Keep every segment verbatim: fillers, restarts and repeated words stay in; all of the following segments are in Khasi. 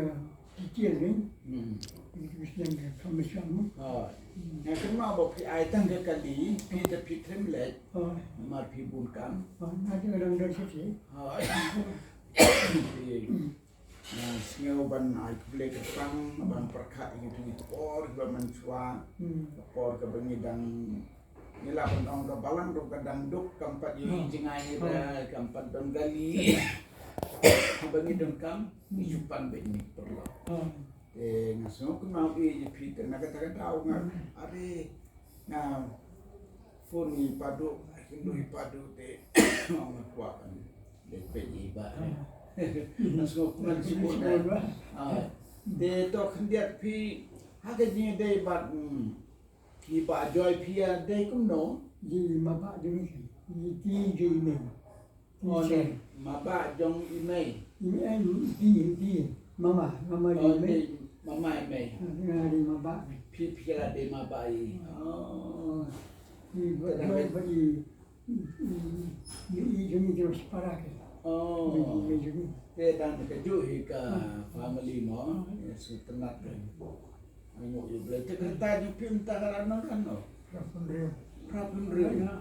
ka teacher ni. Hmm. Ka snem ka khamsha mo. Ha. Nga kynmaw ba phi ai tang ka kali, phi te phi khlem leit. Ha. Namar phi bun kam. Ha, nga te ka dang dang shisha. Ha. Phi Nga sngew ban ai khublei kyrpang, ban pyrkhat ïa kito ki por kiba mynshuwa, Hmm. ki por kaba ngi dang, ngi lah ban ong ka balang ruh ka dang duk, kam pat ïohi Hmm. jngai Hmm. da, kam pat don kali. Ba ngi donkam, ngi Hmm. shu pan beit ngi pyrlok. Hmm. Te nga sngew kynmaw ïa phi te na kata ka daw nga, Hmm. are Nga phone ïa i Padu, nga kynduh ïa i Padu te nga kwah ban leit peit ïa i bah. Nga sngewkmen shibun. Ah, te to khyndiat phi ha ka jingïadei bad, mm, i Bah Joy phi ïadei kumno? Ji ma ba jong i, ji ji mei. Oh, ni, ma ba jong i mei. I mei, i, i, mama, mama Oh, i mei. Ni, mama i mei. Ah, nga dei ma ba. Phi, phi la dei ma ba i. Oh. I ba, Te ba, dang ba i, i, i, i jong i jong separa ke. Oh. I, i mei jong i. Te dang ka juh hi ka Ah. family mo. Ah. Ïa, sngewtynnat ka. Ainguh ïa u Blei. Te ka rta jong phi mynta ka la nang kano? Phra phew hynriew. Phra phew hynriew. Ïa,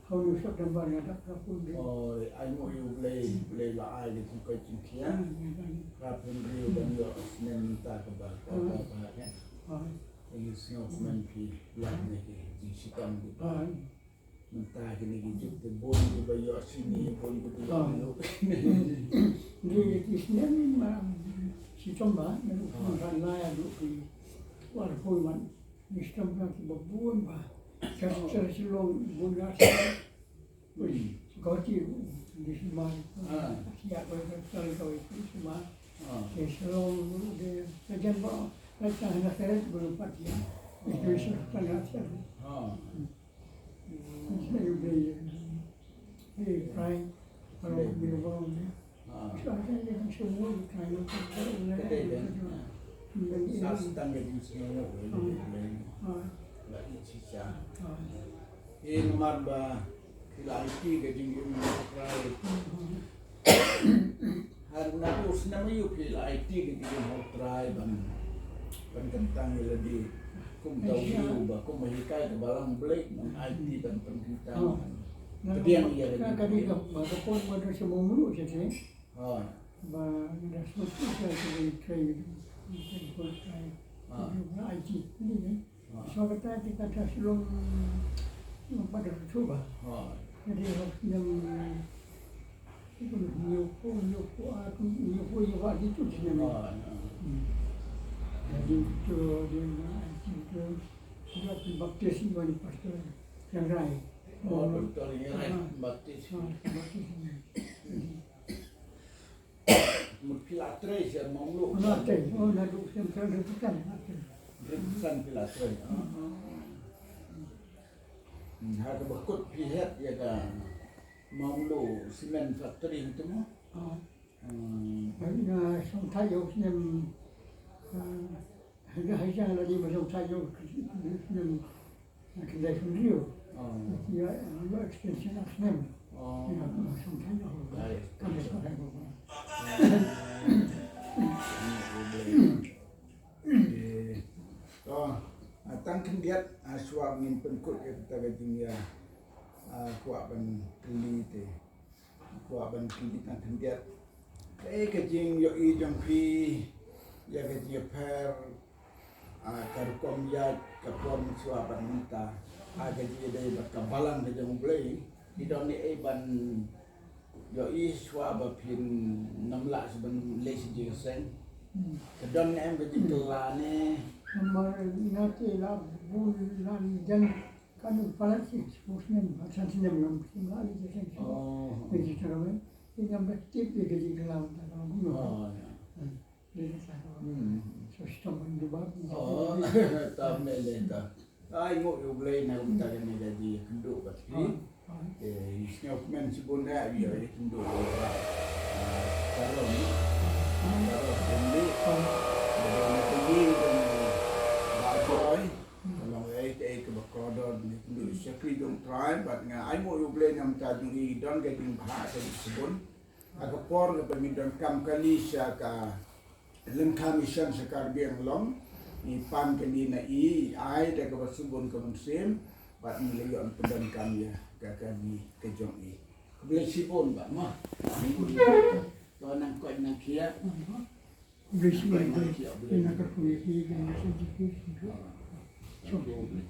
ha u September nga dap phra phew hynriew. Oh, ainguh ïa u Blei, Blei la ai ïa ka jingkoit jingkhiah. Hmm, ïa, ïa. Phra phew hynriew ban ïoh snem mynta kaba, kaba, Hmm. kaba, eh. Hmm. Te ngi sngewkmen phi lait na ki jingshitom ki ba. Hmm. Mynta kine ki juk te bun kiba ïoh sini, bun kiba ïoh Ah. ïoh. Ngi ki snem, um, shitom ba, ngi Ah. kan la ïa duk ki war phew wan. Ngi shitom ba kiba bun ba. Ka Oh. sel Shillong bun la sel. Hmm. Goti di sumar. Ah. Siap ba ka sel ka di sumar. Ah. Ke Shillong de ka jan ba. Ka jan na seret bun pat ya. Itu Oh. sel ka na sel. Ah. Hmm. Namar ba phi la aiti ka jingim hok trai. Har naduh u snem aïu phi la aiti ka jingim hok trai ban, ban kyntang ïa lade kum da u ba kum ba hikai ka balang Blei ban aiti ban pynkyntang. Oh. Pdiang ïa ka ka dei ka ba ka pon ba da semua mulu je te. Ha. Ba da semua tu ka ka dei trai, ka dei pon trai. Ha. Ka dei ba aiti ni. Ha. So kata te kata Shillong, Shillong pada cuba. Ha. Jadi harus nem Nyupu, nyupu, ah, nyupu, nyupu, ah, gitu sih namanya. Oh, ya. Hmm. Jadi itu dia nak itu dia baptis ini pastor yang rai. Oh, betul, yang rai, Ah. baptis. Ah, baptis ini. Mut phi la trei sha Mawngluh. Oh, la trei. Oh, la duk sha Mawngluh, la trei. Represent phi la trei. Ah, ah. Ha kaba kut phi heh ïa ka Mawngloh Cement Factory hangto mo? Oh. Hmm. Nga shong thait ïa u snem, eh, haja haja la dei ba shong thait ïa u snem, eh, khyndai phew hynriew. Oh. Ïa, ïa extension ar snem. Oh. Ïa, nga shong thait ïa u. Right. Kam shong thait ïa u. Hmm. Eh, to, ah, tang khyndiat, ah, shuwa ngin pynkut ïa kata ka jingïa, ah, kwah ban kylli te. Kwah ban kylli tang khyndiat. Kaei ka jingïohi jong phi ïa ka jingïapher, ah, ka rukom ïaid ka por mynshuwa bad mynta. Ah, ka jingïadei bad ka balang ka jong U Blei. Ki don ei ei ban ïohi shuwa ba phin ym lah shuh ban leit sha jingïaseng. Hmm. Ka don ne em ka jingkylla ne? Namar nga te la bun lan jan ka dei palat shi, shi snem, san snem ngam shym la leit jingïaseng. Oh. Leit jingïaseng. Te ngam da tip ïa ka jingkylla mynta ka bun. Oh, ïa. Hmm. Leit jingïaseng. Hmm. So shitom ban jubab. Oh, tam ne leh ta. Ai nguh ïa U Blei na ka bynta kane ka jingïakynduh bad phi. Ah, ah. Eh, ïa sngewkmen shibun eh, ïa ïakynduh ïa ka, ah, Karol. Ah. Karol Henry. Ah. Ïa ka jingïakynduh ïa ka Bah Joy. Hmm. Ka long ei ei kaba kordor ïakynduh ïa shakri jong U Trai bad nga ai nguh ïa U Blei na ka bynta jong i don ka jingbha ka jingshibun. Ha ka por kaba ngi donkam kali sha ka lyngkha mission sha Karbi Anglong, ngi pan kane na i, i ai da kaba shibun ka mynsiem, bad ngi la ïoh pyndonkam ïa ka kali ka jong i. Khublei shibun bah mo. To nang koit nang khiah. Khublei shibun. Nang koit nang khiah, khublei. Ïa ka khublei shibun.